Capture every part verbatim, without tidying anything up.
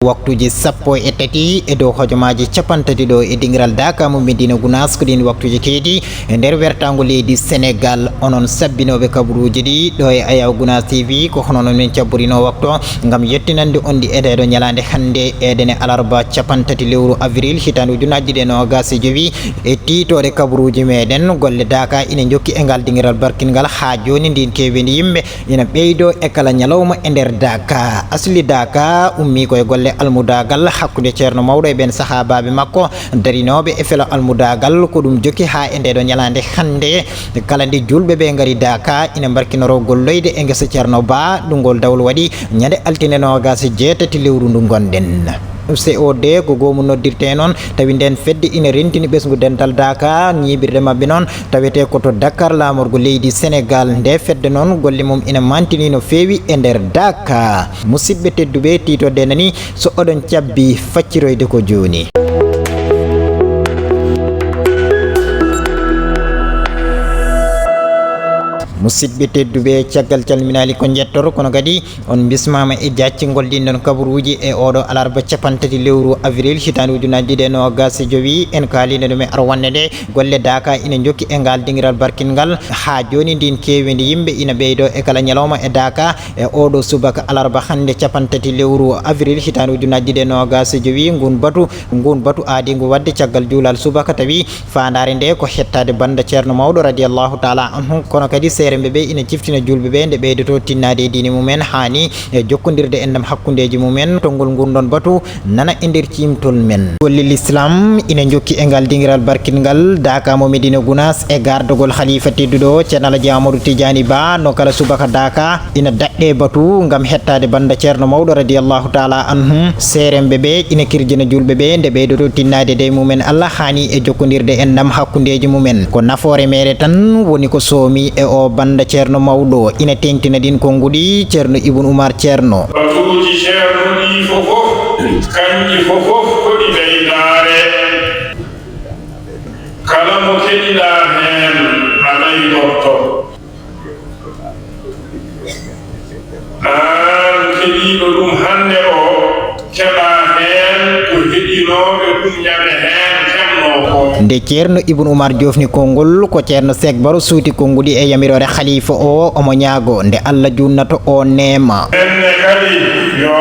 Waktuuji sappo e tati e dow hojomaaji capantati ɗo e dingiral Daaka mo Medina Gunaas, ko ɗiin waktuuji keedi e nder wertaango leydi Senegaal. Onon sabbinooɓe kabaruuji ɗi ɗo e Ayaw Gunaas T V, ko hono non min cabborinoo waktu ngam yettinande on ɗi e ndeeɗo ñalaande hannde, eɗen e alarba capantati lewru avril hitaande ujunaaji ɗiɗi e noogaas e jowi. E tiitooɗe kabaruuji meeɗen, golle Daaka ina njokki e ngal dingiral barkingal haa jooni, ndin keeweendi yimɓe ina ɓeydoo e kala ñalawma e nder Daaka. Asli Daaka ummii ko e golle almudaagal hakkunde ceerno mawɗo e ɓeen sahaabaaɓe makko darinooɓe e felo almudaagal. Ko ɗum jokki haa e ndeeɗo ñalaande hannde, kala nde juulɓe ɓe ngari Daaka, ina mbarkinoroo golloyde e ngesa ceerno Ba. Ɗum ngol dawol waɗi ñande altine noogaas e jeetati lewru ndu ngonɗen. C O D ko goomu noddirtee noon, tawi ndeen fedde ina rentini ɓesngu dental Daaka. Ñiiɓirde maɓɓe noon tawetee ko to Dakar, laamorgo leydi Senegaal. Nde fedde noon, golle mum ina mantini no feewi e nder Daaka. Musidɓe tedduɓe, tiitoɗen nani, so oɗon cabbi facciroyde ko jooni. Musidɓe tedduɓe, caggal calminaali ko njettoto, kono kadi on mbismaama e jaccingol ɗin ɗon kabaruuji e oɗo alarba capantati lewru avril hitaande ujunaaji ɗiɗi e noogaas e jowi. En kaaliino ɗum e arwannde nde, golle Daaka ina njokki e ngal dingiral barkingal. Haa jooni ndin keeweendi yimɓe ina ɓeydoo e kala ñalawma e Daaka. E oɗo subaka alarba hannde capantati lewru avril hitaande ujunaaji ɗiɗi e noogaas e jowi, ngun batu, ngun batu aadi ngu waɗde caggal juulal subaka, tawi faandaare nde ko hettaade bannda ceerno mawɗo radiyallahu taala anhu, kono kadi seeremɓe ɓe ina ciftina juulɓe ɓe nde ɓeydoto tinnaade e diine mumen, haani e jokkondirde enɗam hakkundeeji mumen. Tonngol ngurndon batu nana e nder ciimtol men. Golle Lislaam ina njokki e ngal dingiral barkingal Daaka mo Medina Gunaas e gardagol Khalifa tedduɗo ceerno Alhaji Amadou Tidiani Ba, no kala subaka Daaka ina daɗɗe batu ngam hettaade bannda ceerno mawɗo radiyallahu taala anhu. Seeremɓe ɓe ina kirjina juulɓe ɓe nde ɓeydoto tinnaade dey mumen Allah, haani e jokkondirde enɗam hakkundeeji mumen. Ko nafoore meere tan woni ko soomi e o bannda ceerno mawɗo, ina teeŋtina ɗin konnguɗi ceerno Ibn Umar Ceerno. Batuuji ceerno ɗi fofof, kanji fofof ko ɗi ɓeydaare. Kala mo keɗiɗaa heen, a ɓeydorto. Aan keɗiiɗo ɗum hannde o, keɓaa heen ko heɗinooɓe ɗum ñame heen keɓnoo ko. Nde ceerno Ibn Umar joofni konngol, ko ceerno Seek Baro suuti konnguɗi e yamiroore khalifa o, omo ñaago nde Allah juunnata o neema. Enne kadi, yo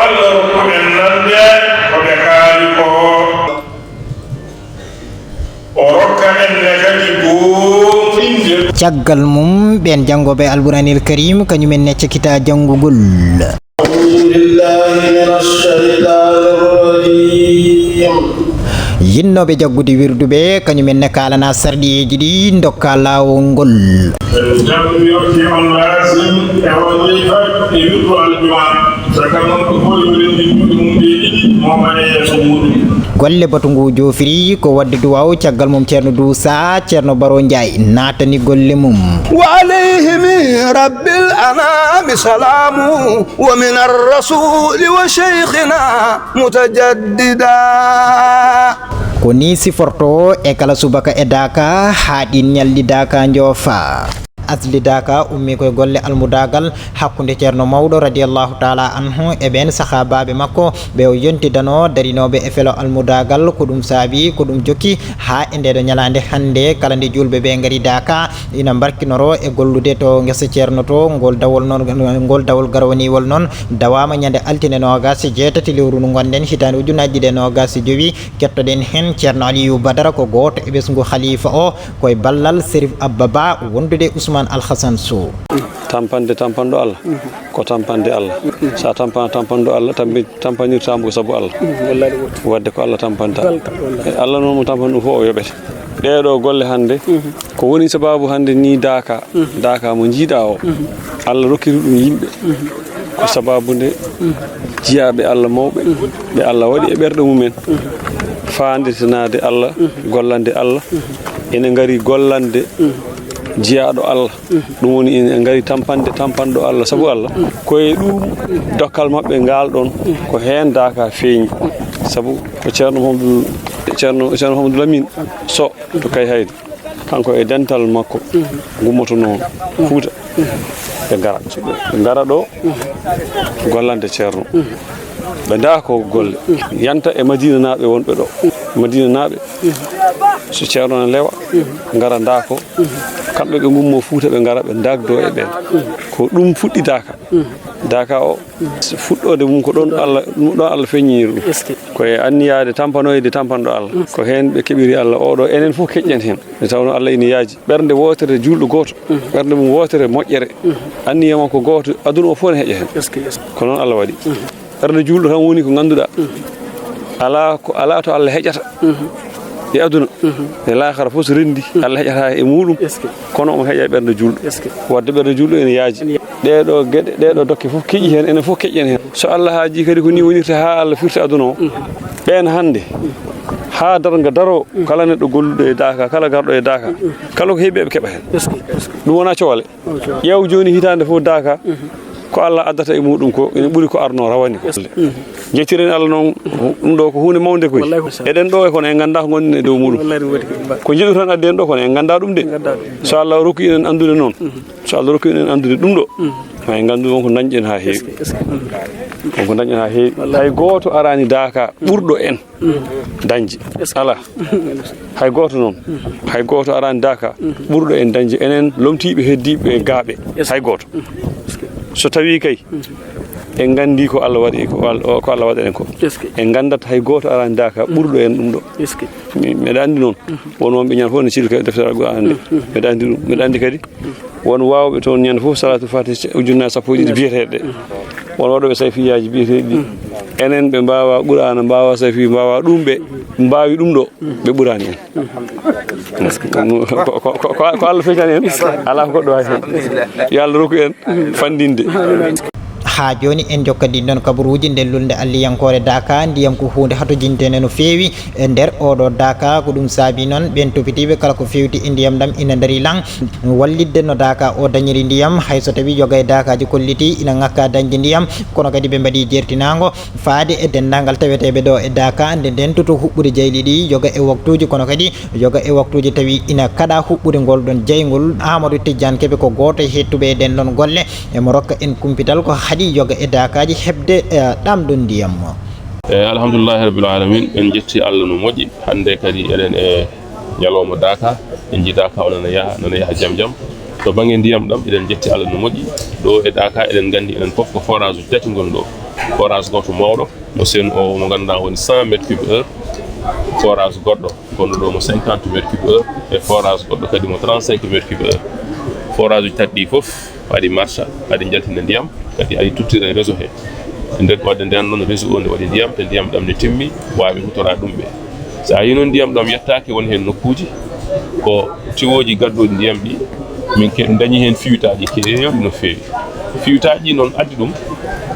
Allah rokku en nande ko ɓe kaali ko. O rokka en ne kadi gooŋɗinde. Caggal mum, ɓeen janngooɓe Alquraanil Kariim, kañum en ne cakita janngugol. أعوذ بالله من الشيطان الرجيم. Yinnooɓe jaggude wirduɓe, kañum en ne kaalana sarɗiyeeji ɗi, ndokka laawol ngol. Jaggude wirdi on laasim e wazifa e wirdu aljuma. Caggal noon ko foti o renndi juuɗe mum ɗe ɗiɗi, mo mbaɗe yeeso muuɗum. Golle batu ngu joofiri ko waɗde duwaaw, caggal mum ceerno Duusa, ceerno Baro Njaay naatani golle mum. وعليهم رب الأنام سلام ومن الرسول وشيخنا متجددا. Ko ni siforto e kala subaka e daaka, haa ɗin ñalɗi daaka njoofa. Asli Daaka ummii ko e golle almudaagal hakkunde ceerno mawɗo radiyallahu taala anhu e ɓeen sahaabaaɓe makko ɓe o yontidanoo, darinooɓe e felo almudaagal. Ko ɗum saabi, ko ɗum jokki haa e ndeeɗo ñalaande hannde, kala nde juulɓe ɓe ngari Daaka, ina mbarkinoroo e gollude to ngesa ceerno to. Ngol dawol noon, ngol dawol garwaniwol noon dawaama ñande altine noogaas e jeetati lewru ndu ngonɗen, hitaande ujunaaji ɗiɗi e noogaas e jowi. Kettoɗen heen ceerno Aliyu Badara, ko gooto e ɓesngu khalifa o. Ko e ballal Serif Abba Ba wondude Ousmane Alhassan Sow. Tampande tampanɗo Allah, ko tampande Allah. So a tampana tampanɗo Allah, tampi-, tampanirta mo ko sabu Allah. Wallahi ɗum woni. Wadde ko Allah tampanta. Wallahi. E Allah noon mo tampani ɗum fof o yoɓete. Ɗee ɗoo golle hannde, ko woni sababu hannde ni Daaka, Daaka mo njiiɗaa o, Allah rokkiri ɗum yimɓe. Ko sababu nde jiyaaɓe Allah mawɓe, ɓe Allah waɗi e ɓerɗe mumen, faanditanaade Allah, gollande Allah, ene ngari gollande jiyaaɗo Allah. Ɗum woni ene ngari tampande tampanɗo Allah, sabu Allah. Ko e ɗum dokkal maɓɓe ngal ɗon, ko heen Daaka feeñi. Sabu ko ceerno Mamadou, ceerno, ceerno Mamadou Lamine Sow to Kayhayɗi. Kanko e dental makko gummotonoo Fuuta, ɓe ngara. Ɓe ngara ɗo gollande ceerno. Ɓe ndaako golle. Yanta e Madinanaaɓe wonɓe ɗo. Madinanaaɓe, so Ceerno ne lewa, ngara ndaako. Kamɓe ɓe ngummo Fuuta, ɓe ngara, ɓe ndaagdo e ɓeen. Ko ɗum fuɗɗi Daaka. Daaka o, fuɗɗoode mum ko ɗoon Allah, ɗum ɗoon Allah feññiniri ɗum. Ko e anniyaade tampanoyde tampanɗo Allah. Ko heen ɓe keɓiri Allah oo ɗoo, enen fof keƴƴen heen. Nde tawnoo Allah ina yaaji. Ɓernde wootere, juulɗo gooto, ɓernde mum wootere, moƴƴere. Anniya makko gooto, aduna o fof ne heƴa heen. Ko noon Allah waɗi. Ɓernde juulɗo tan woni ko ngannduɗaa, alaa ko, alaa to Allah heƴata e aduna, e laakara fof so renndi, Allah heƴata e muɗum, kono omo heƴa e ɓernde juulɗo. Wadde ɓernde juulɗo ene yaaji. Ɗee ɗoo geɗe, ɗee ɗoo dokke fof keƴi heen, enen fof keƴƴen heen. So Allah haajii kadi ko nii wonirta haa Allah firta aduna o. Ɓeen hannde, haa darnga daroo, kala neɗɗo golluɗo e Daaka, kala garɗo e Daaka, kala ko heɓi eɓe keɓa heen. Ɗum wonaa cowale. Ƴeew jooni hitaande fof Daaka, ko Allah addata e muɗum ko, ina ɓuri ko arno rawani ko. Njettiren Allah noon, ɗum ɗo ko huunde mawnde koy. Eɗen ɗo e kono en nganndaa ko ngonɗen e dow muɗum. Ko njiɗu tan addi en ɗo kono en nganndaa ɗum de. So Allah rokki enen anndude noon, so Allah rokki enen anndude ɗum ɗo, ma en nganndu won ko dañɗen haa heewi. Won ko dañɗen haa heewi. Hay gooto araani Daaka ɓurɗo en dañde. Alaa. Hay gooto noon. Hay gooto araani Daaka ɓurɗo en dañde. Enen lomtiiɓe heddiiɓe e gaaɓe. Hay gooto. So tawii kay, en nganndii ko Allah waɗi, ko Al-, ko Allah waɗani en ko. En nganndat hay gooto araani Daaka ɓurɗo en ɗum ɗo. Mi-, meɗa anndi noon, won wonɓe ñande fof ne cilka e deftere Alquraan nde. Meɗa anndi ɗum. Meɗa anndi kadi won waawɓe toon ñande fof Salaatul Faatiha ce-, ujunnaaje sappo e ɗiɗi biyeteeɗe ɗe. Won waɗooɓe sayfiyaaji biyeteeɗi ɗi. Enen ɓe mbaawaa Quraana, mbaawaa sayfi, mbaawaa ɗum ɓe mbaawi ɗum ɗo, ɓe ɓuraani en. Ko, ko, ko, ko, ko Allah feccani en, alaa ko goɗɗo waawi heen. Yo Allah rokku en fanndinde. Haa jooni, en njokkanii noon kabaruuji ndeen lulnde alliyankoore Daaka. Ndiyam ko huunde hatojinteende no feewi e nder ooɗoo Daaka. Ko ɗum saabii noon, ɓeen topitiiɓe kala ko feewti e ndiyam ɗam ina ndarii lan wallitde no Daaka o dañiri ndiyam. Hay so tawii yoga e Daakaaji kollitii ina ŋakkaa dañde ndiyam, kono kadi ɓe mbaɗii jeertinaango faade e denndaangal taweteeɓe ɗo e Daaka, nde ndeen toto huɓɓude jayli ɗi, yoga e waktuuji, kono kadi yoga e waktuuji tawi ina kaɗa huɓɓude ngol ɗon jayngol. Amadou Tidiane Kebe ko gooto e heɗtuɓe e ɗeen ɗon golle. Emo rokka en kumpital ko haɗi yoga e Daakaaji heɓde, eh, ɗam ɗon ndiyam. Eyi, alhamdulillahi rabbil alamin, en njetti Allah no moƴƴi. Hannde kadi eɗen e ñalawma Daaka, en njii Daaka o nana yaha, nana yaha jam jam. To bannge ndiyam ɗam, eɗen njetti Allah no moƴƴi. Ɗo e Daaka, eɗen nganndi enen fof ko forage uji tati ngoni ɗo. Forage gooto mawɗo, mo C N O, mo ngannduɗaa woni cent mètres cube heure. Forage goɗɗo, gonɗo ɗo mo cinquante mètres cube heure, e forage goɗɗo kadi mo trente-cinq mètres cube heure. Forage uji tati ɗi fof, aɗi marcha, aɗi njaltina ndiyam, kadi aɗi tottira e réseau he. E nder waɗde nden noon, réseau o ne waɗi ndiyam, te ndiyam ɗam ne timmi, waawi hutora ɗum ɓe. So a yii noon ndiyam ɗam yettaaki, won heen nokkuuji ko tiwooji gadduɗi ndiyam ɗi, min ke-, dañi heen fiyutaaji keewɗi no feewi. Fiyutaaji ɗi noon addi ɗum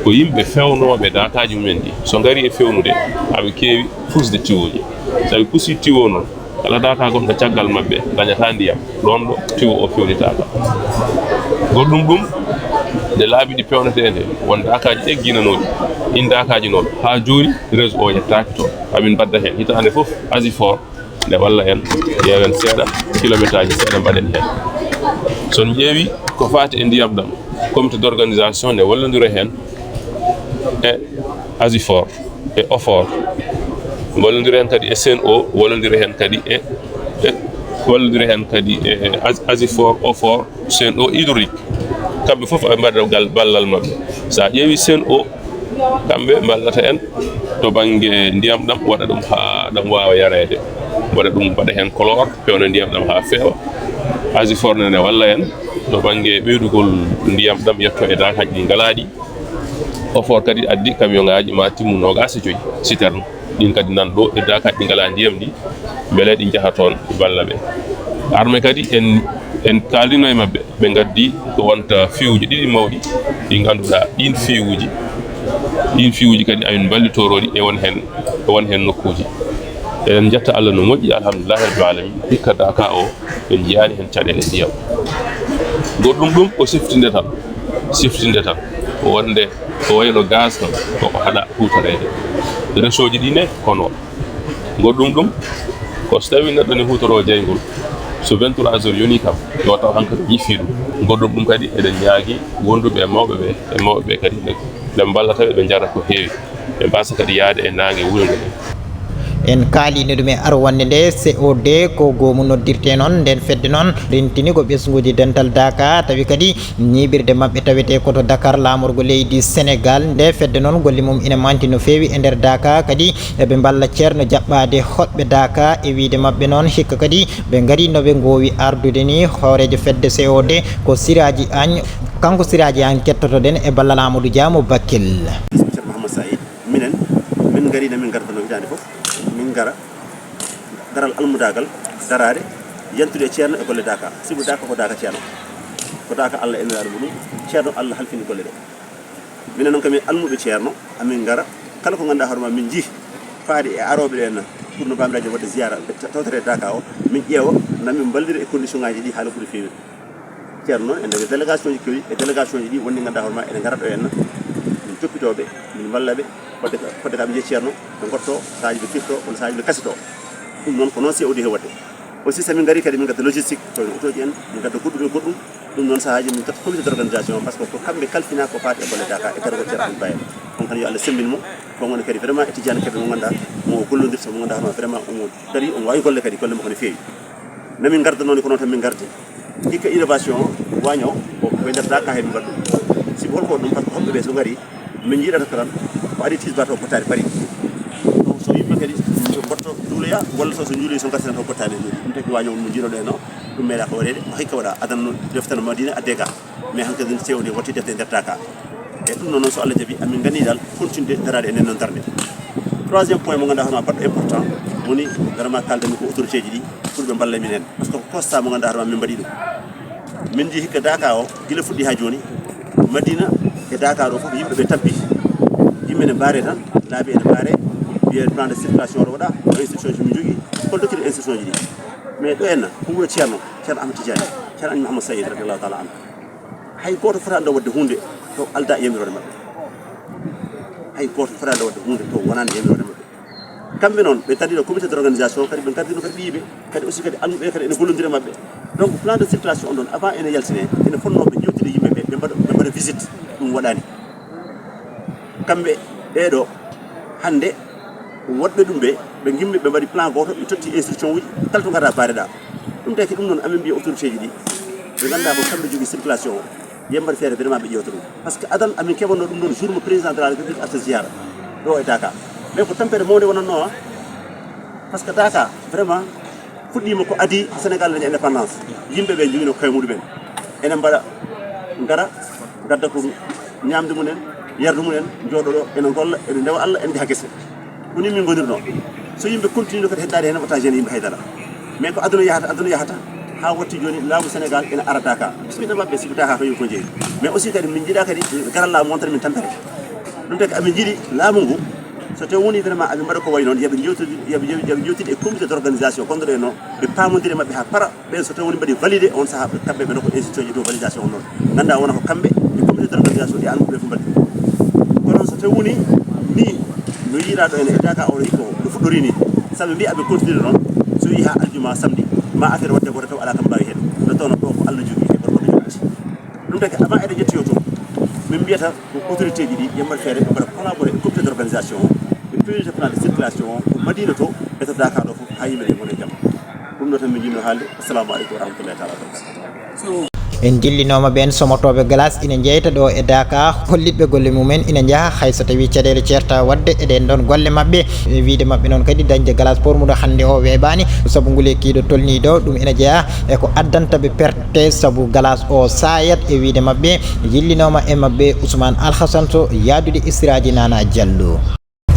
ko yimɓe fewnooɓe daakaaji mumen ɗi. So ngari e fewnude, aɓe keewi fusde tiwooji. So ɓe pusi tiwo noon, kala daaka gonɗo caggal maɓɓe dañataa ndiyam, ɗoon ɗo tiwo o fewnitaaka. Goɗɗum ɗum, nde laabi ɗi pewnetee nde, won daakaaji egginanooɗi. Ɗiin daakaaji noon, haa jooni, réseau o yettaaki toon. Amin mbadda heen hitaande fof, Asifor, nde walla en, ƴeewen seeɗa, kilomeetaaji seeɗa mbaɗen heen. So on ƴeewi ko faati e ndiyam ɗam, comité d'organisation nde wallondira heen e Asifor. E Ofor. Wallondira heen kadi e C N O, wallondira heen kadi e, e, wallondira heen kadi e As-, Asifor, Ofor, C N O hydraulique. Kamɓe fof ɓe mbaɗa gal-, ballal maɓɓe. So a ƴeewi C N O, kamɓe mballata en to bannge ndiyam ɗam, waɗa ɗum haa ɗam waawa yareede. Waɗa ɗum, mbaɗa heen chlore, pewna ndiyam ɗam haa feewa. Asifor nene walla en to bannge ɓeydugol ndiyam ɗam yetto e daakaaji ɗi ngalaa ɗi. Ofor kadi addi camion ngaaji ma timmu noogaas e joy citerne. Ɗin kadi nan ɗo e daakaaji ɗi ngalaa ndiyam ɗi, mbele ɗi njaha toon, ɗi mballa ɓe. Arme kadi en, en kaaldiino e maɓɓe, ɓe ngaddi ko wonta fiiwuji ɗiɗi mawɗi, ɗi ngannduɗaa ɗiin fiiwuji, ɗiin fiiwuji kadi amin mballitoro ɗi e won heen, e won heen nokkuuji. Eɗen njetta Allah no moƴƴi, alhamdulillahi rabbil alamin, hikka Daaka o en njiyaani heen caɗeele ndiyam. Goɗɗum ɗum ko siftinde tan, siftinde tan, ko wonde ko wayno gaz tan, koko haɗa huutoreede. Réseau ji ɗi ne ko noon. Goɗɗum ɗum, ko so tawii neɗɗo ne huutoroo jayngol, so vingt-trois heures yonii kam, yo taw hankadi o ñiffii ɗum. Goɗɗum ɗum kadi, eɗen ñaagii wonduɓe e mawɓe ɓe, e mawɓe ɓe kadi, ɓe mballata ɓe, ɓe njara ko heewi. Ɓe mbasa kadi yahde e naange wuro ngo. En kaalino ɗum e arwannde nde C O D ko goomu noddirte noon. Nden fedde noon rentini ko ɓesnguuji dental Daaka, tawi kadi ñiiɓirde maɓɓe tawete ko to Dakar, laamorgo leydi Sénégal. Nde fedde noon golle mum ina manti no feewi e nder Daaka, kadi eɓe mballa ceerno jaɓɓaade hoɗɓe Daaka. E wiyde maɓɓe noon, hikka kadi ɓe ngari no ɓe ngoowi ardude ni. Hooreejo fedde C O D ko Siraaji Añ, kanko Siraaji Añ kettotoɗen e ballal Amadou Dia mo Bakel. Ceerno Mahamad Saïd, minen min ngarino, min ngartano hitaande fof, min ngara daral almudaagal, daraade, yantude e ceerno e golle Daaka. Sibu Daaka ko Daaka ceerno, ko Daaka Allah e Nelaaɗo muɗum, ceerno Allah halfini golle ɗe. Minen noon kam min almuɓe ceerno, amin ngara kala ko ngannduɗaa hoore ma min njii faade e arooɓe ɗo henna, pour no bamiraji waɗde ziyara ɓe tawtore Daaka o, min ƴeewa na min mballira e condition ngaji ɗi haala ɓuri feewirde. Ceerno noon e nder délégation ji kewi e délégation ji ɗi wonde ngannduɗaa hoore ma ene ngara ɗo henna, min toppitooɓe, min mballa ɓe fodde ka fodde ka ɓe njiya ceerno, ɓe ngotto, sahaaji ɓe kirto walla sahaaji ɓe kasito. Ɗum noon ko noon C O D he waɗde. Aussi so min ngari kadi min ngadda logistique, to en otoji en, min ngadda goɗɗum e goɗɗum. Ɗum noon sahaaji min totta comité d' organisation, par ce que ko kamɓe kalfina ko faati e golle Daaka e gargol ceerno Abdoul Bayel. On kan yo Allah semmbin mo, ko ngoni kadi vraiment e tijjani kebe mo ngannduɗaa mo o gollondirta, mo ngannduɗaa hono vraiment omo dari, omo waawi golle kadi, golle makko no feewi. Namin ngarda noon ko noon tan min ngardi. Hikka innovation o, waañ o, ko koye nder Daaka he min mbaɗ ɗum. Sibu holko ɗum, par ce que hoɓɓe ɓe so ngari, min njiɗata ko tan ko adi tisba to bottaari pari. Donc so yimɓe kadi so mbatto juuloya, walla so so njuuloyi so ngartiran to bottaari njuuli. Ɗum tagi waañ o mo njiɗoɗo en o, ɗum meeɗa ko waɗeede, hikka waɗa adan no deftana Madina adde ga. Mais hankadi C O D watti defte nder Daaka. E ɗum noon, noon so Allah jaɓi, amin nganni dal continude daraade e nden noon darnde. Troisième point mo ngannduɗaa hono baɗɗo important woni vraiment kaldami ko autorité ji ɗi pour ɓe mballa min heen. Par ce que ko constat mo ngannduɗaa hono min mbaɗi ɗum. Min njii hikka Daaka o, gila fuɗɗi haa jooni, Madina e Daaka ɗo fof yimɓe ɓe tampi. Yimɓe ne mbaare tan, laabi ene mbaare, wiye plan de circulation ɗo waɗa, ko instruction ji min njogii, hol dokkiri instruction ji ɗi. Mais ɗo henna, ko wuro ceerno, ceerno Ahmad Tidiane, ceerno Añ Mahamad Sayid radiallahu taala anhu. Hay gooto fotaani ɗo waɗde huunde to aldaa e yamiroore maɓɓe. Hay gooto fotaani ɗo waɗde huunde to wonaani e yamiroore maɓɓe. Kamɓe noon, ɓe ngardiino comité d' organisation, kadi ɓe ngardiino kadi ɓiyiiɓe, kadi aussi kadi almuɓe kadi ene gollondira e maɓɓe. Donc plan de circulation on ɗon, avant ene yaltine, ene fotnoo ɓe ƴeewtida yimɓe ɓe, ɓe mbaɗa, ɓe mbaɗa visite, ɗum waɗaani. Kamɓe ɓee ɗo, hannde woɗɓe ɗum ɓe, ɓe ngimmi, ɓe mbaɗi plan gooto, ɓe totti instruction uji, kala to ngarɗaa mbaare-ɗaa. Ɗum taki ɗum noon, amin mbiya autorité ji ɗi, ɓe ngannduɗaa ko kamɓe njogii circulation o, yo ɓe mbaɗ feere vraiment ɓe ƴeewta ɗum. Par ce que adan amin keɓanno ɗum ɗon jour mo président de la République arta ziyara ɗo e Daaka. Mais ko tampere mawnde wonatno, par ce que Daaka vraiment fuɗɗiima ko adii Sénégal dañi indépendance. Yimɓe ɓe njogino koye muɗumen, ene mbaɗa, ngara, ngadda ko ñaamde mumen, yardu mumen, njooɗo ɗo, ene ngolla, ene ndewa Allah, ene njaha gese. Ko ni min ngonirno. So yimɓe continue kadi heddaade heen otage, heen yimɓe haydara. Mais ko aduna yahata, aduna yahata, haa watti jooni laamu Sénégal ene ara Daaka. Bisimilla maɓɓe, sibu Daaka ko yo ko jeeyi. Mais aussi kadi min njiɗa kadi garal laamu wonta min tampere. Ɗum taki amin njiɗi laamu ngu, so tawi woni vraiment amin mbaɗa ko wayi noon, yoɓe njewtidi, yoɓe njew- yoɓe njewtidi e comité d' organisation gonɗo ɗo e no, ɓe paamondire maɓɓe haa para. Ɓen so tawi woni mbaɗi validé on saha, kamɓe ɓe nokko institution ji dow validation on noon. Ngannda wona ko kamɓe e comité d' organisation e almuɓe fof mbaɗi. Kono so tawi woni ni no yiɗa ɗo ene e Daaka o hikka o no fuɗɗori ni, saɓe mbiya ɓe continue noon, so yi ha aljuma samedi ma affaire wadde goto taw ala kam mbawi hen. Nde tawno ɗo ko Allah jogui e gorko ɓe jogui. Ɗum taki avant eɗen ƴetti o to, min mbiyata ko autorité ji ɗi ɓe mbaɗa feere ɓe mbaɗa collaboré e comité d' organisation o, ɓe priorité plan de circulation o ko Madina to e to Daaka ɗo fof, ha yimɓe ɓe gona e jam. Ɗum ɗo tan min jinno haalde. Assalamu aleykum wa rahmatullahi taala wa barakatuh. En jillinooma ɓeen somotooɓe glace ina njeyta ɗo e Daaka, hollitɓe golle mumen ina njaha hay so tawii caɗeele ceerta waɗde e ɗeen ɗoon golle maɓɓe. E wiyde maɓɓe noon kadi dañde glace pormuɗo hannde o weeɓaani, sabu nguleeki ɗo tolnii ɗo ɗum ina jeyaa e ko addanta ɓe perte sabu glace o saayat. E wiyde maɓɓe jillinooma e maɓɓe Ousmane Alhassane Sow, yahdude e siraaji Nana Diallo.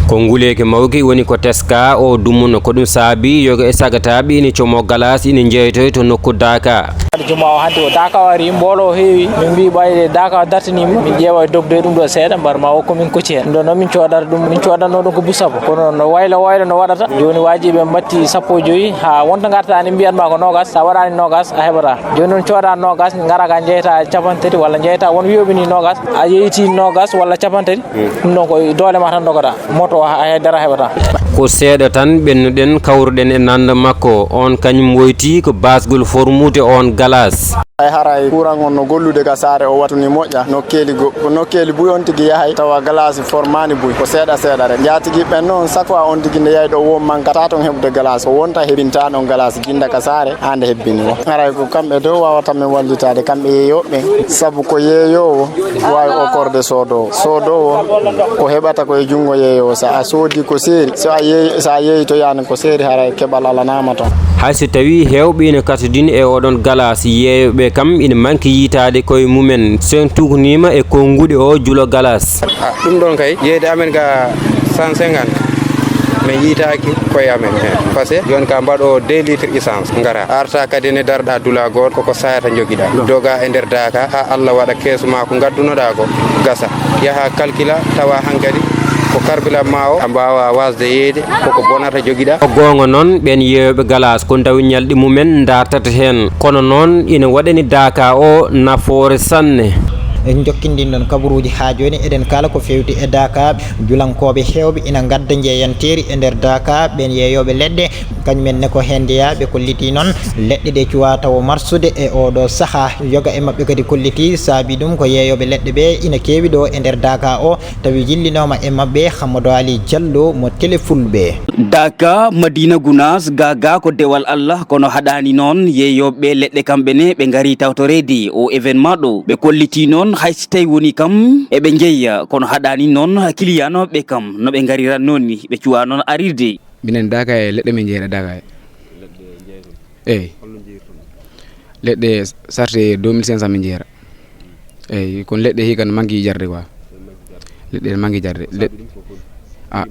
Ko nguleeki mawki woni ko teskaa oo dumunna. Ko ɗum saabii yoga e sagataaɓe ina comoo galaas ina njeytoya to nokku Daaka. Hade jumaa o hannde o Daaka o arii, mboolo o heewi. Min mbii ɓayde Daaka o dartiniima, min ƴeewa e dogde ɗum ɗo seeɗa, mbar ma o ko min kocci heen. Ɗum ɗo noon min coodata ɗum, min coodanno ɗum ko busabu. Kono no waylo waylo no waɗata. Jooni waaji ɓe mbatti sappo e joyi, haa wonta ngarta ni mbiyat ma ko noogas, sa waɗaani noogas a heɓataa. Jooni noon cooda noogas, ngara ka njeyta capanɗe tati walla njeyta won wiyoɓe ni noogas, a yeyti noogas walla capanɗe tati. Ɗum ɗon ko doole ma tan dogata, moto o hay dara heɓata. Ko seeɗa tan ɓennuɗen kawruɗen e nanda makko. On kañum woyti ko basgol formude on Galaas. Hay haray kuran on no gollude ka saare o wattu ni moƴƴa, nokkeeli go-, ko nokkeeli buy on tigi yahay tawa galaas formaani buy, ko seeɗa seeɗa rek. Njaatigi ɓen noon, sakwa on tigi nde yahi ɗo won manka taa ton heɓude galaas, o wonta heɓinta ɗon galaas jinda ka saare haa nde hebbini o. Haray ko kamɓe dow wawata men wallitaade, kamɓe yeeyooɓe ɓen, sabu ko yeeyoowo waawi okorde soodoowo. Soodoowo ko heɓata ko e junngo yeeyoowo, so a soodi ko seeri, so a yeey-, so a yeeytoyaani ko seeri, haray keɓal alanaama ton. Hay so tawii heewɓe ina katodin e oɗon galaas, yeeyooɓe kam ina manki yiytaade koye mumen, so en tuugniima e konnguɗi o julo galaas. Ah, ɗum ɗon kay, yeeyde amen ga cent cinquante, min yiytaaki koye amen heen. Parce que jooni ka mbaɗo deux litres essence, ngara, arta kadi ne darɗa dula gooto, koko sayata njogiɗa. Doga e nder daaka, haa Allah waɗa keesu ma ko ngaddunoɗa ko gasa. Yaha calcula, tawa hankadi ko carburant ma o, a mbaawa wasde yeeyde, koko bonata jogiɗa. Ko goonga noon, ɓeen yeeyooɓe galaas, ko ndaw ñalɗi mumen ndartata heen. Kono noon, ina waɗani daaka o nafoore sanne. En njokkindin ɗon kabaruuji haa jooni, eɗen kaala ko feewti e daaka. Julankooɓe heewɓe ina ngadda njeeyanteeri e nder daaka, ɓeen yeeyooɓe leɗɗe. Kañum en ne ko heen njeyaa, ɓe kollitii noon leɗɗe ɗe cuwaa tawo marsude e oo ɗoo sahaa. Yoga e maɓɓe kadi kollitii, saabii ɗum ko yeeyooɓe leɗɗe ɓe ina keewi ɗo e nder daaka o, tawi jillinooma e maɓɓe Hammadou Ali Diallo mo Tele Fulɓe. Daaka, Madina Gunaas, ga ga ko dewal Allah, kono haɗaani noon yeeyooɓe leɗɗe kamɓe ne ɓe ngarii tawtoreede o événement ɗo. Ɓe kollitii noon hay si tawi woni kam eɓe njeeya, kono haɗaani noon kiliyanooɓe kam no ɓe ngariran noon ni, ɓe cuwaa noon arirde. Minen daaka e leɗɗe min njeeyra daaka e. Eyi. Leɗɗe sarte deux mille cinq cent min njeeyra. Eyi, kono leɗɗe hikka no manki jarde quoi. Leɗɗe no manki jarde. Leɗ-, a.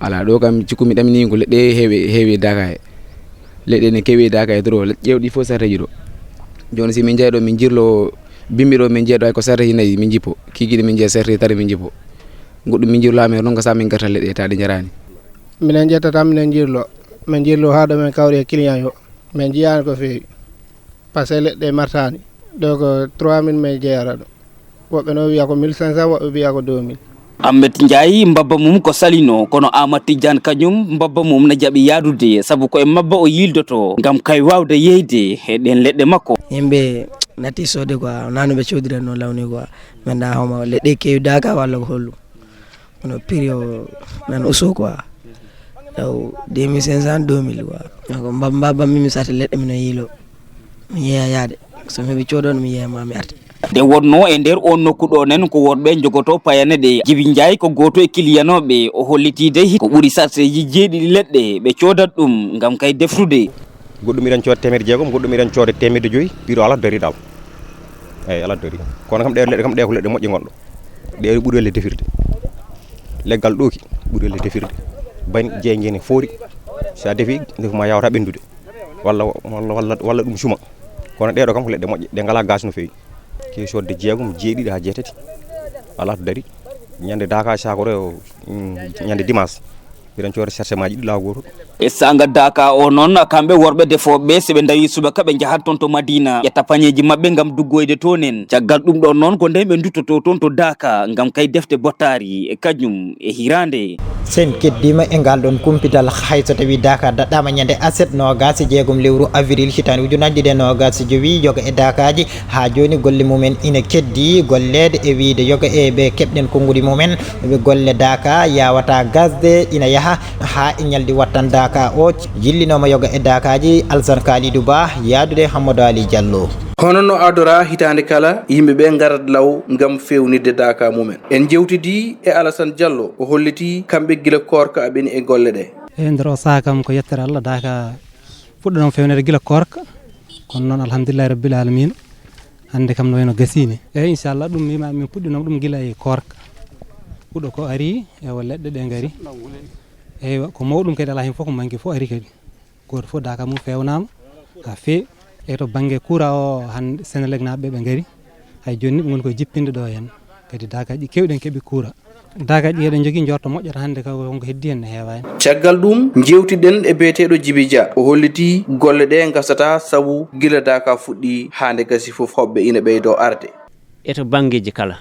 Ala, ɗo kam cikkumi ɗamini ko leɗɗe heewi, heewi daaka e. Leɗɗe ne keewi daaka e trop. Ƴeewɗi fof sarteji ɗo. Jooni si min njeeya ɗo min jirlo bimbi ɗo min njeeya ɗo hay ko sarteji nayi min jippo. Kikiɗe min njeeya sarte tati min jippo. Goɗɗum min jirlo amen ɗon ko sa min garta leɗɗe ta ɗe njaraani. Minen ƴetta tan, minen njirlo. Min njirlo haa ɗo min kawri e client yo. Min njiyaani ko feewi. Parce que leɗɗe martaani. Ɗo ko trois mille min jeeyata ɗo. Woɓɓe no wiya ko mille cinq cent, woɓɓe wiya ko deux mille. Ahmed Ndiaye, mbabba mum ko salino, kono Amat Tidiane kañum mbabba mum na jaɓi yaadude, sabu ko e mabba o yiildoto, ngam kay waawde yeyde e ɗeen leɗɗe makko. Yimɓe natti soode quoi, wonaa no ɓe coodiran noon lawni quoi. Min da homo leɗɗe keewi daaka walla ko holɗum? Kono prix o nan uso quoi. Taw deux mille cinq cent, deux mille quoi. Donc, mba-, mba-, mba-, mi sarte leɗɗe mino yiilo. Mi yeeya yaade. So mi heɓi coodoon, mi yeeya ma mi arta. Nde wonnoo e nder oon nokku ɗo nen ko worɓe njogotoo payane ɗe. Jibi Njaay ko gooto e kiliyanooɓe. O hollitii dey ko ɓuri sarteeji jeeɗiɗi leɗɗe ɓe coodat ɗum ngam kay defrude. Goɗɗum iɗen cooda teemedde jeegom, goɗɗum iɗen cooda teemedde joyi, prix o alaa dariiɗo. Eeyi, alaa dariiɗo. Kono kam ɗee leɗɗe kam, ɗee ko leɗɗe moƴƴe ngonɗo. Ɗee ɓuri welde defirde. Leggal ɗooki ɓuri welde defirde. Bañ jeeynjeene foori. So a defi, ndefu ma yawata ɓenndude. Walla, walla, walla, walla ɗum suma. Kono ɗee ɗo kam ko leɗɗe moƴƴe. Ɗe ngalaa gas no feewi. Ke soodde jeegom, jeeɗiɗi haa jeetati. Alaa to dari. Ñande daaka saakore o, mm, ñande dimanche. Mbiɗen cooda sarse maaji ɗiɗi laaw gooto. E saanga daaka o noon, kamɓe worɓe defooɓe, so ɓe ndawi subaka, ɓe njahat toon to Madina, ƴetta pañeeji maɓɓe ngam duggoyde toon en. Caggal ɗum ɗoon noon, ko ndeen ɓe nduttoto toon to daaka, ngam kay defte bottaari, e kañum e hiraande. Sen keddiima e ngal ɗoon kumpital, hay so tawii daaka daɗɗaama ñande aset noogaas e jeegom lewru avril hitaande ujunaaji ɗiɗi e noogaas e jowi, yoga e daakaaji, haa jooni golle mumen ina keddi golleede e wiyde yoga e ɓe keɓɗen konnguɗi mumen, ɓe golle daaka yawata gasde ina yaha haa e ñalɗi wattan daaka o. Jillinooma yoga e daakaaji Alsan Kalidou Ba, yaadude Hammadou Ali Diallo. Hono no adoraa hitaande kala, yimɓe ɓe ngarat law ngam feewnitde daaka mumen. En njewtidii e Alassane Diallo, o hollitii kamɓe gila koorka aɓeni e golle ɗe. E nder o saha kam ko yettere Allah, daaka fuɗɗo noon fewnede gila koorka, kono noon alhamdulillahi rabbil alamina, hannde kam no wayno gasini. Eyi, inchallah, ɗum mbima min puɗɗinoma ɗum gila e koorka. Huɗo ko ari, ewa leɗɗe ɗe ngari. Eywa, ko mawɗum kadi ala hen fof ko manki fof ari kadi. Gooto fof daaka mum fewnama, ha feewi. E to banggue courant o, hannde Senelec naɓe ɓe ngari. Hay joni ni ɓe ngoni koye jippinde ɗo hen. Kadi daakaji kewɗen keeɓi courant. Daakaji eɗen jogui jorto moƴƴata hannde ka wonko heddi hen ne heewani. Caggal ɗum, jewtiɗen e biyeteeɗo Jibi Dia. O holliti golle ɗe gasata sabu gila daaka fuɗɗi haa nde gasi fof hoɓɓe ina ɓeydo arde. E to banngeeji kala,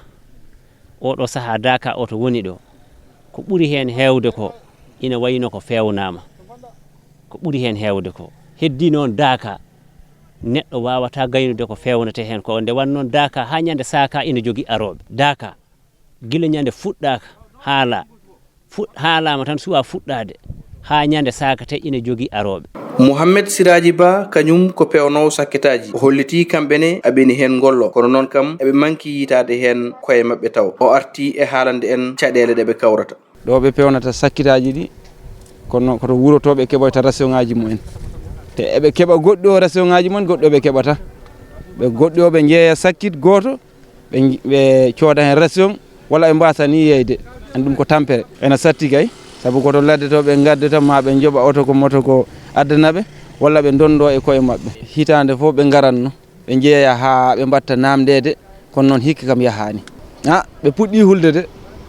oɗo sahaa daaka o to woni ɗo, ko ɓuri heen heewde ko ina wayno ko feewnaama. Ko ɓuri heen heewde ko heddii noon daaka, Neɗɗo waawataa gaynude ko feewnata heen ko. Nde wano noon, Daaka haa ñande saaka ina jogii arooɓe. Daaka, gila ñande fuɗɗaaka haala, fuɗ-, haalaama tan suwaa fuɗɗaade, haa ñande saaka tee ina jogii arooɓe. Mouhamed Siraaji Ba, kañum ko peewnoowo sakkitaaji. O hollitii kamɓe ne aɓeni heen ngollo, kono noon kam eɓe manki yiytaade heen koye maɓɓe taw. O artii e haalande en caɗeele ɗe ɓe kawrata. Ɗo ɓe peewnata sakkitaaji ɗi, kono ko to wuro to ɓe keɓoyta rasioŋaaji mumen. Te eɓe keɓa goɗɗi o rasioŋaaji mumen, goɗɗi o ɓe keɓata. Ɓe goɗɗi o ɓe njeeya sakkit gooto, ɓe nj-, ɓe cooda heen ration, walla ɓe mbaasa ni yeeyde. An ɗum ko tampere. Ena satti kay, sabu ko to ladde to ɓe ngaddata, ma ɓe njoɓa oto ko moto ko addana ɓe, walla ɓe ndondo e koye maɓɓe. Hitaande fof ɓe ngaranno, ɓe njeeya haa ɓe mbatta naamndeede, kono noon hikka kam yahaani. A, ɓe puɗɗii hulde de,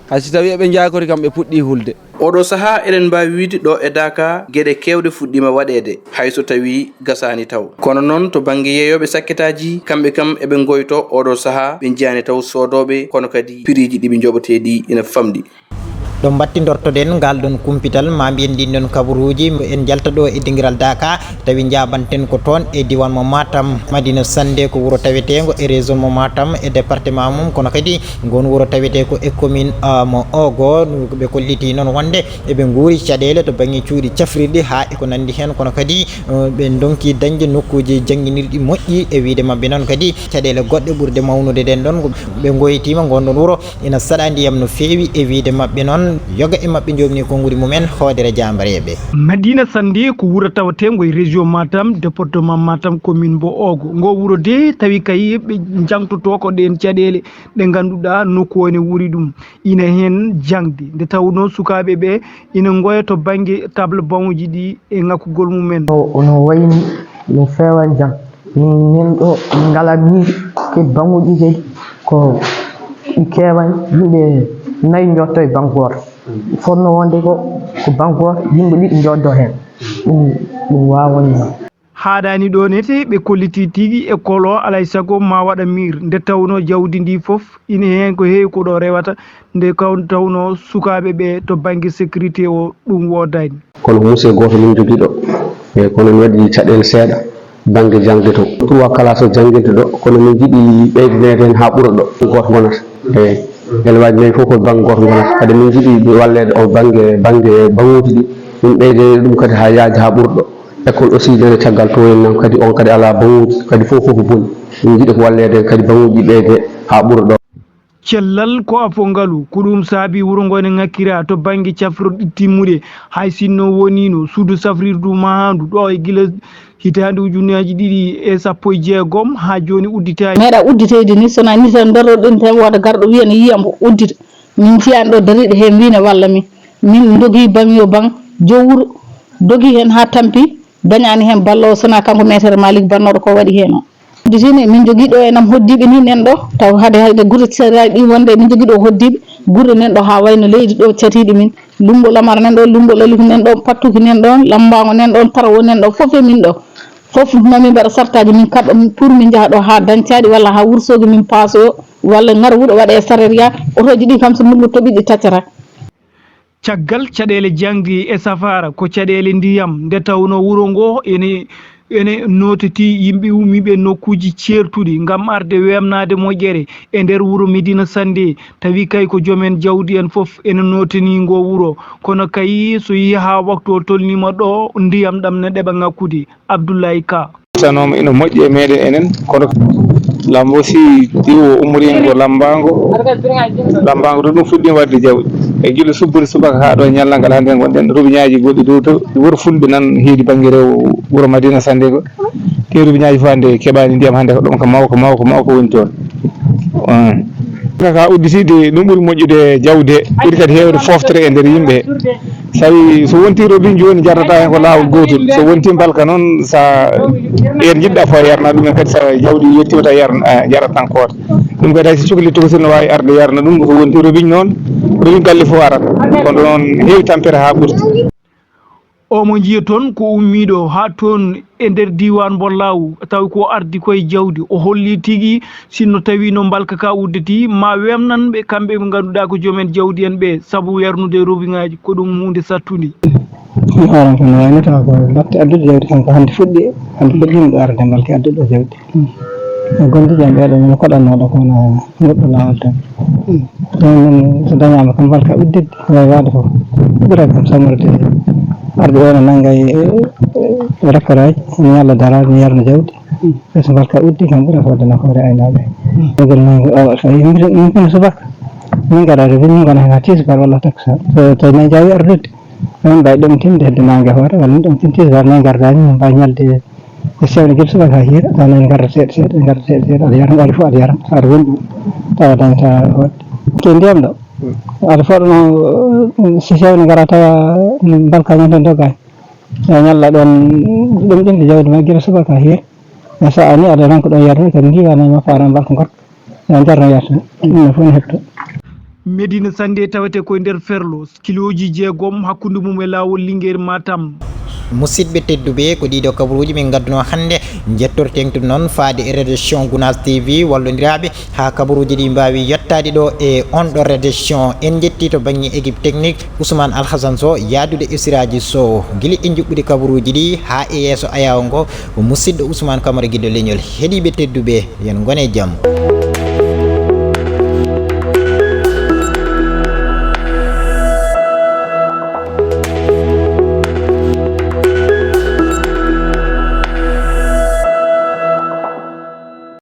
hay so tawii eɓe njaakori kam, ɓe puɗɗii hulde. Oɗo sahaa eɗen mbaawi wiyde ɗo e Daaka geɗe keewɗe fuɗɗiima waɗeede, hay so tawii gasaani taw. Kono noon to bannge yeeyooɓe sakkitaaji, kamɓe kam eɓe ngoyto oɗo sahaa, ɓe njiyaani taw soodooɓe, kono kadi piriiji ɗi ɓe njoɓetee ɗi ina famɗi. Ɗo mbattindortoɗen ngal ɗon kumpital, ma mbiyen ɗin ɗon kabaruuji, en njalta ɗo e dingiral Daaka, tawi njaabanten ko toon e diiwaan mo Matam. Madina Sannde ko wuro taweteengo e région mo Matam e département mum, kono kadi ngon wuro tawetee ko e commune, ah, mo Ogo. Ɓe kolliti noon wonde eɓe nguuri caɗeele to bannge cuuɗi cafrirɗi haa e ko nanndi heen, kono kadi, eh, ɓe ndonki dañde nokkuuji jannginirɗi moƴƴi. E wiyde maɓɓe noon kadi caɗeele goɗɗe ɓurɗe mawnude ɗen ɗon, ɓe ngoytiima ngon ɗon wuro ina saɗa ndiyam no feewi. E wiyde maɓɓe noon, yoga e maɓɓe njoɓni konnguɗi mumen hoodere jaambareeɓe. Madina Sannde ko wuro taweteengo e région Matam, département Matam, commune mbo Ogo. Ngo wuro de tawi kay ɓe jangtoto ko ɗen caɗeele ɗe ngannduɗaa nokku o ene wuuri ɗum. Ina heen jaŋde, nde tawnoo sukaaɓe ɓe ina ngoya to bannge table banc uji ɗi e ŋakkugol mumen. O, ono wayni no feewan jam. Min, min ɗo, min ngalaa miir, kadi banc uji kadi ko ɗi keewaani, yimɓe nayi njotto e banc gooto. Fotno wonde ko, ko banc gooto, yimɓe ɗiɗi njoddo heen. Ɗum, ɗum waawani. Haaɗaani ɗo nete, ɓe kollitii tigi école o alaa e sago ma waɗa miir, nde tawnoo jawdi ndi fof ina heen ko heewi ko ɗo rewata, nde kaw-, tawnoo sukaaɓe ɓe to bannge sécurité o ɗum woodaani. Kono ko musee gooto min njogii ɗo, e kono mi waɗi caɗeele seeɗa bannge jaŋde to. Trois classe o jannginta ɗo, kono min njiɗi ɓeydaneede heen haa ɓura ɗo, gooto ngonata. Eeyi, elwaaji nayi fof ko bannge gooto ngonata. Kadi min njiɗi walleede o bannge, bannge baŋuuji ɗi, min ɓeydaneede ɗum kadi haa yaaja haa ɓura ɗo. École aussi nana caggal to en nan kadi, on kadi alaa baŋuuji, kadi fof fof ko boni. Min njiɗi ko walleede kadi baŋuuji ɓeyde haa ɓura ɗo. Cellal ko afo ngalu, ko ɗum saabi wuro ngo ene ŋakkira to bannge cafrirɗi timmuɗe, hay sinno woniino suudu safrirdu mahaandu ɗo e gila hitaande ujunnaaji ɗiɗi e sappo e jeegom haa jooni udditaani. Meeɗa udditeyde ni, so wonaa ni tan ndorroɗen tan, wooda garɗo wiya ne yiya mbo uddita. Min ciyaani ɗo dariiɗo heen wii ne walla min. Min ndogii baŋ yo baŋ, jow wuro dogii heen haa tampi, dañaani heen balloowo, so wonaa kanko meetere Malik bannooɗo ko waɗi heen o. Udditini, min njogii ɗo e nam hoddiiɓe ni nen ɗo, taw hade hayde gure seraaji ɗi wonde, min njogii ɗo hoddiiɓe gure nen ɗo haa wayno leydi ɗo catiiɗi min. Lummbo Lamar nen ɗo, Lummbo Laliku nen ɗo, Pattuki nen ɗo, Lammbaango nen ɗo, Tarwo nen ɗo, fof e min ɗo. Fof mami mbaɗa sartaaji min kaɓɓa pour min njaha ɗo haa Dañcaaɗi walla haa Wursoogi min paasoyo, walla ngara wuɗo waɗa e sareet yaa, otooji ɗi kam so mullu toɓi ɗi taccata. Caggal caɗeele jaŋde e safaara ko caɗeele ndiyam, nde tawnoo wuro ngoo ene, ene nootitii yimɓe ummiiɓe nokkuuji ceertuɗi ngam arde weemnaade moƴƴere e nder wuro Medina Sannde, tawi kay ko joom en jawdi en fof ene nootanii ngoo wuro, kono kay so yehii haa waktu o tolniima ɗo, ndiyam ɗam ne ɗeɓa ŋakkude. Abdoulaye Ka. Sanooma ina moƴƴi e meeɗen enen, kono lambo si diwo ummorii ko Lammbaango, Lammbaango to ɗum fuɗɗiima waɗde jawɗi. E gila subbude subaka haa ɗo ñallal ngal hannde ngonɗen, robiñaaji goɗɗi dow to wuro Fulɓe nan heedi bannge rewo wuro Madina Sannde ngo. Ɗin robiñaaji fof hannde keɓaani ndiyam, hannde ko ɗum ko mawko, mawko, mawko woni toon. Mm. Ka udditiiɗi, ɗum ɓuri moƴƴude jawdi he, ɓuri kadi heewde fooftere e nder yimɓe he. Sabi so wontii robiñ jooni jarnata heen ko laawol gootol. So wontii mbalka noon, sa ɗeen njiɗɗa fof yarna ɗum en kadi, sa jawdi yettiima taw yarna, eh, jarat tan koota. Ɗum kadi hay so cokli tokosel no waawi arde yarna ɗum, so wontii robiñ noon, robiñ galle fof arat. Kono noon heewi tampere haa ɓurti. Omo njiya toon ko ummiiɗo haa toon e nder diiwaan mbo Laaw, tawi ko ardi koye jawdi. O holli tigi, sinno tawi no mbalka ka udditi, ma weemnan ɓe kamɓe ɓe ngannduɗaa ko joom en jawdi en ɓe, sabu yarnude robiŋaaji ko ɗum huunde sattunde. Hoore ko no waynata ko batte addude jawdi kanko hannde fuɗɗi, hannde fuɗɗiima ɗo arde mbalke addude jawdi. E gondiiɗe am ɓeeɗo min koɗannooɗo ko wona goɗɗo laawol tan. Ɗum noon so dañaama kam mbalka udditde ko wayi waɗde fof ɓura kam samorde arde ɗo no nannga e rakkoraaji, mi ñalla dara mi yarna jawdi. Ɓay so mbalka uddi kam ɓura fodde nafoore aynaaɓe. Dogol nanngo o tawi min pino subaka min ngara de min ngona hena tisbar walla takkusaan. So tawi nayi jaawi ardude min mbawi ɗomtinde hedde nangue hoore walla min ɗomtin tisbar nayi gardani min mbawi ñalde e sewde gila subaka ha hiira taw nayi garda seeɗa seeɗa garda seeɗa seeɗa aɗa yara aɗa fof aɗa yara so aɗa woni ɗum tawa dañata hoɗde ke ndiyam ɗo aɗa fooɗano si sewde gara tawa mbalka men tan dogani. Yo ñalla ɗon ɗum ɗinde jawdi ma gila subaka hiira. E so a ni aɗa ronko ɗon yarde kadi ndiwana ma faara mbalka gorko. Yo jarno yarde ɗum no fof ne heɓto. Medina Sannde tawete koye nder Ferlo, kilooji jeegom hakkunde mum e laawol Linguére Matam. Musidɓe tedduɓe, ko ɗiɗo kabaruuji min ngadduno hannde. Njettorten ɗum noon faade e rédaction Gunaas T V wallondiraaɓe haa kabaruuji ɗi mbaawi yettaade ɗo e on ɗo rédaction. En njetti to bannge équipe technique Ousmane Alhassane Sow yaadude e siraaji Sow. Gila e njuɓɓudi kabaruuji ɗi haa e yeeso ayaawo ngo, ko musidɗo Ousmane Camara Giddo Leñol. Heɗiiɓe tedduɓe, yo en ngone jam.